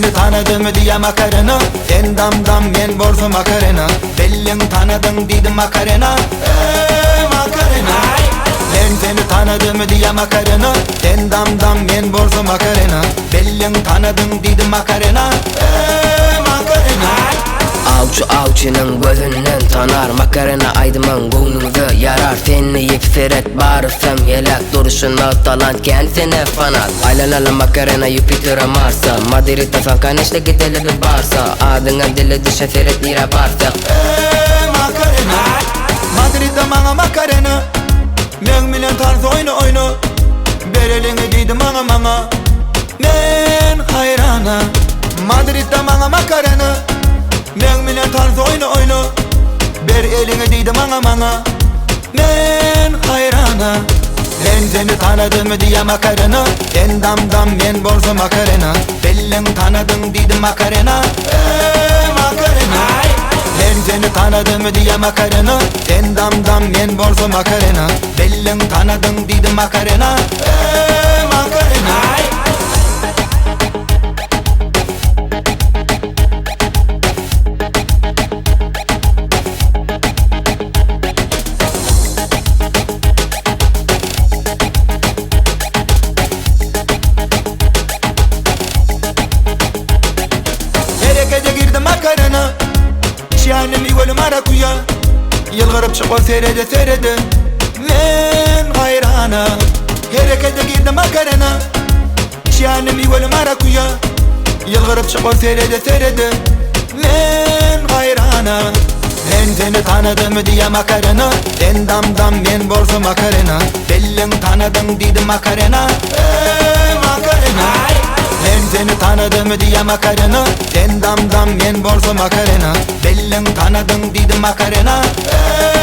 seni tanadym diýýä Makarena Sen dam-dam men bolsa Makarena Belliň tanadyň diýdim Makarena Eý Makarena Men seni tanadym diýýä Makarena Sen dam-dam men bolsa Makarena Belliň tanadyň diýdim Makarena Eý Makarena Awçy awçynyň gözünden tanar Makarena aýdymyň göwnüňize ýarar Sen diýip seret barysam heläk Durşuna talant kän sene fanat Aýlanaly Makarena Ýupitere Marsa Madride san koneçne gideli bir Barsa Adyňam dile düşen seret nirä barsak Eý Makarena Madridde maňa Makarena Meň bilen tans oýna oýna Ber eliňi diýdi maňa maňa Men haýrana Madridde maňa Makarena Meň bilen tans oýna oýna Ber eliňi diýdi maňa maňa Men haýrana Men seni tanadym diýýä Makarena Sen dam-dam men bolsa Makarena Belliň tanadyň diýdim Makarena Eý Makarena Men seni tanadym diýýä Makarena Sen dam-dam men bolsa Makarena Belliň tanadyň diýdim Makarena Eý Makarena Herekete girdi Makarena Içýänim miweli marakuýa Ýylgyryp çykar serede serede Men haýrana Herekete girdi Makarena Içýänim miweli marakuýa Ýylgyryp çykar serede serede Men haýrana Men seni tanadym diýýä Makarena Sen dam-dam men bolsa Makarena Belliň tanadyň diýdim Makarena Eý Makarena Men seni tanadym diýýä Makarena Sen dam-dam men bolsa Makarena Belliň tanadyň diýdim Makarena Eý.